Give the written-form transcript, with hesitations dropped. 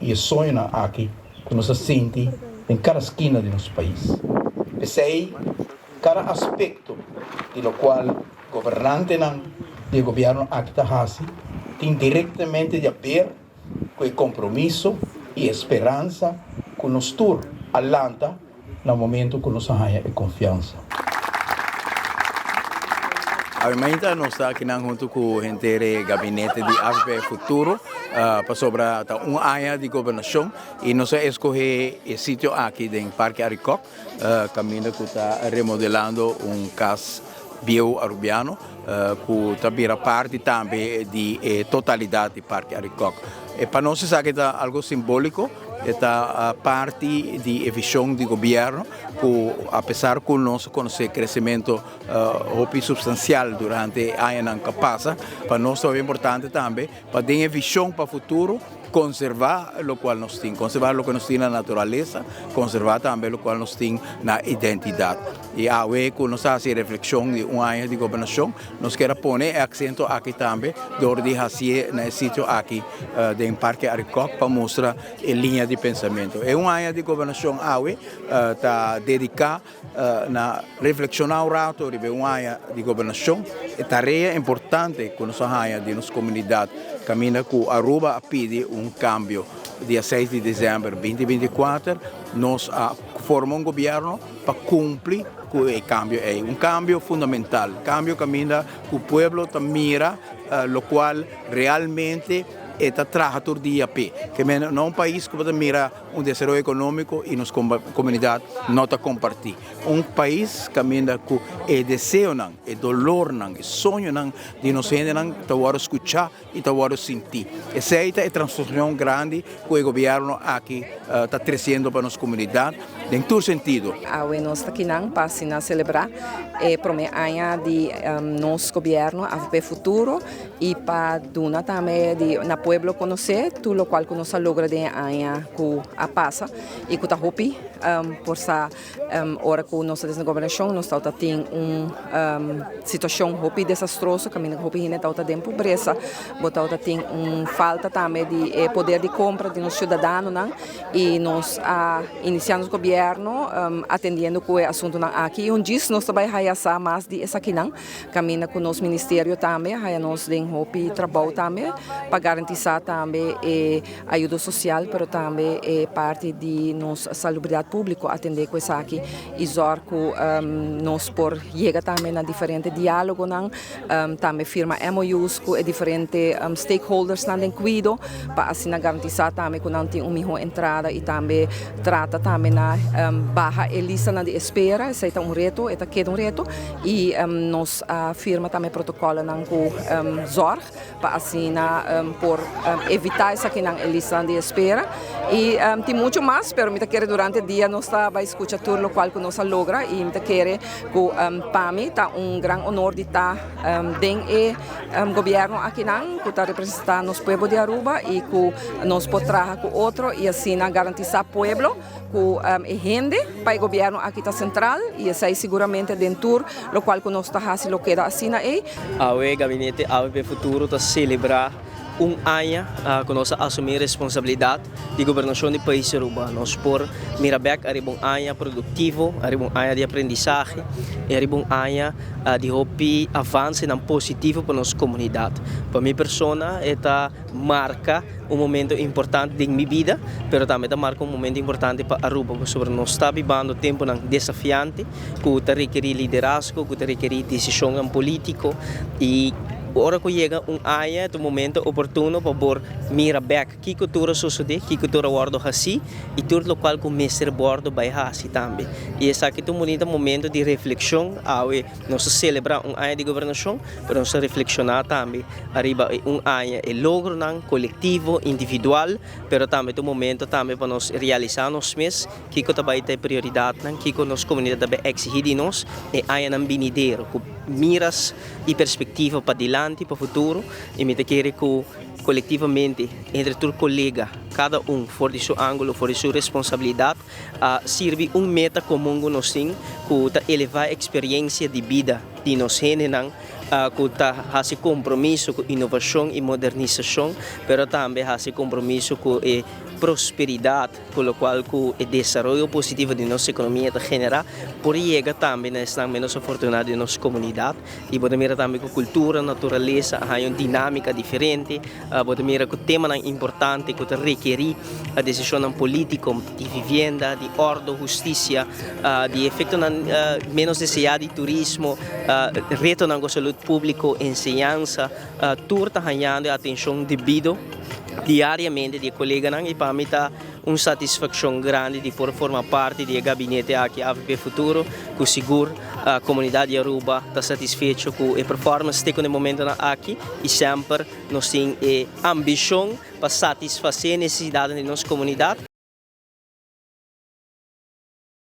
i e soñonan aki ku nos a sinti den kada skina di nos pais. P'esei, kada aspekto di lokual gobernantenan di e gobièrnu aki ta hasi tin direktamente di aber ku e kompromiso i e speransa ku nos tur a lanta na momento ku nos a haña e konfiansa. Awe mainta nos ta akinan huntu ku henter e gabinete di avp Futuro pasobra ta un aña di gobernashon i nos a eskohe e sitio aki den Parke Arikok kaminda ku ta remodelando un kas bieu Arubiano ku ta bira parti tambe di e totalidat di Parke Arikok. Pa nos esaki ta algo simboliko. E ta parti di e vision di gobierno cu apesar cu nos a conoce crecemento hopi substancial durante e añanan cu a pasa, pa nos ta hopi importante tambe pa den e vision pa futuro conserva locual nos tin, conserva loke nos tin na naturalesa, conserva tambe locual nos tin na identidad. Y awe cu nos ta haci e reflexion di un aña di gobernacion, nos kier a pone e acento aki tambe door di hacié na e sitio aki den Parke Arikok pa mustra e liña di pensamentu. E un aña di gobernacion awe ta dedica na reflexiona un rato riba e un aña di gobernacion, e tarea importante cu nos a haña di nos comunidad caminda cu Aruba a pidi un cambio dia seis di december binti 24, nos a forma un gobierno pa cumpli cu e cambio ey. Un cambio fundamental, cambio caminda cu pueblo ta mira locual realmente e ta traha tur dia p'e. Ke men no un pais cu bo ta mira un desaroyo economico y nos comunidad no ta comparti. Un pais caminda cu e deseonan, e dolornan, e soñonan di nos hendenan ta worde scucha y ta worde sinti. Esey ta e transformacion grandi cu e gobierno aki ta treciendo pa nos comunidad den tur sentido. Awe nos ta kinan pa asina celebra e prome aña di nos gobierno avp Futuro y pa duna tambe di na pueblo conoce tur locual cu nos a logra den e aña cu a pasa y cu ta hopi por sa. Ora ku nos ta den gobernashon nos tabata tin un situashon hopi desastroso kaminda ku hopi hende tabata den pobresa. Bo tabata tin un falta tambe di e poder di kompra di nos siudadanonan i nos a inisiá nos gobièrnu atendiendo ku e asuntunan aki i un djis nos ta bai haya sa mas di esakinan kaminda ku nos ministerio tambe a haya nos den hopi trabou tambe pa garantisá tambe e Ayudo sosial pero tambe e parti di nos salubridat públiko atendé ku esaki i zòrg ku nos por yega tambe na diferente diálogonan, tambe firma MOU's ku e diferente stakeholdersnan den kuido pa asina garantisá tambe ku nan tin un mihó entrada i tambe trata tambe na baha e listanan di espera. Esei ta un reto, e ta keda un reto i nos a firma tambe protokòlnan ku zòrg. pa asina por evita esakinan e listanan di espera y tin mucho mas pero mi ta kere durante dia nos ta bay scucha tur locual cu nos a logra y mi ta kere cu pa mi ta un gran honor di ta den e gobierno akinan cu ta representa nos pueblo di Aruba y cu nos por traha cu otro y asina garantisa pueblo Ku e hende pa e gobièrnu aki ta sentral i esei siguramente den tur lokual ku nos ta hasi lo keda asina ei. Awe Gabinete avp Futuro ta selebrá un aña ku nos a asumí responsabilidat di gobernashon di pais Aruba. Nos por mira bèk ariba un aña produktivo, ariba un aña di aprendisahe i ariba un aña di hopi avansenan positivo pa nos komunidat. Pa mi persona e ta marka un momento importante den mi bida, pero tambe ta marka un momento importante pa Aruba, pasobra nos ta bibando temponan desafiante ku ta rekerí liderazgo, ku ta rekerí desishonnan polítiko i ora ku yega un aña ta un momento oportuno pa por mira bèk kiko tur a sosodé, kiko tur a wòrdu hasí i tur lokual ku mester wòrdu bai hasi tambe. I esaki ta un bunita momento di reflekshon. Awe nos ta selebrá un aña di gobernashon, pero nos ta reflekshoná tambe ariba e un aña e logronan kolektivo, individual, pero tambe ta un momento tambe pa nos realisá nos mes kiko ta bai ta e prioridatnan, kiko nos komunidat ta bai eksigí di nos e añanan binidero ku miras i perspektiva pa dilanti, pa futuro i mi ta kere ku kolektivamente entre tur kolega kada un for di su ángulo, for di su responsabilidat a sirbi un meta komun ku nos tin ku ta elevá e eksperiencia di bida di nos hendenan. Cu ta haci compromiso cu innovacion y modernisacion, pero tambe haci compromiso cu e prosperidad, cu locual cu e desaroyo positivo di nos economia ta genera, por yega tambe na esnan menos afortuna di nos comunidad. Y bo ta mira tambe cu cultura, naturalesa a haya un dinamica diferente. Bo ta mira cu temanan importante cu ta rekeri decisionnan politico di vivienda, di ordo, husticia, di efectonan menos desea di turismo, retonan cu salud publico, enseñansa, tur ta hañando e atencion debido diariamente di e coleganan y pa mi ta un satisfaccion grandi di por forma parti di e gabinete aki avp Futuro cu sigur comunidad di Aruba ta satisfecho cu e performance te cu na e momentonan aki y semper nos tin e ambicion pa satisface necesidadnan di nos comunidad.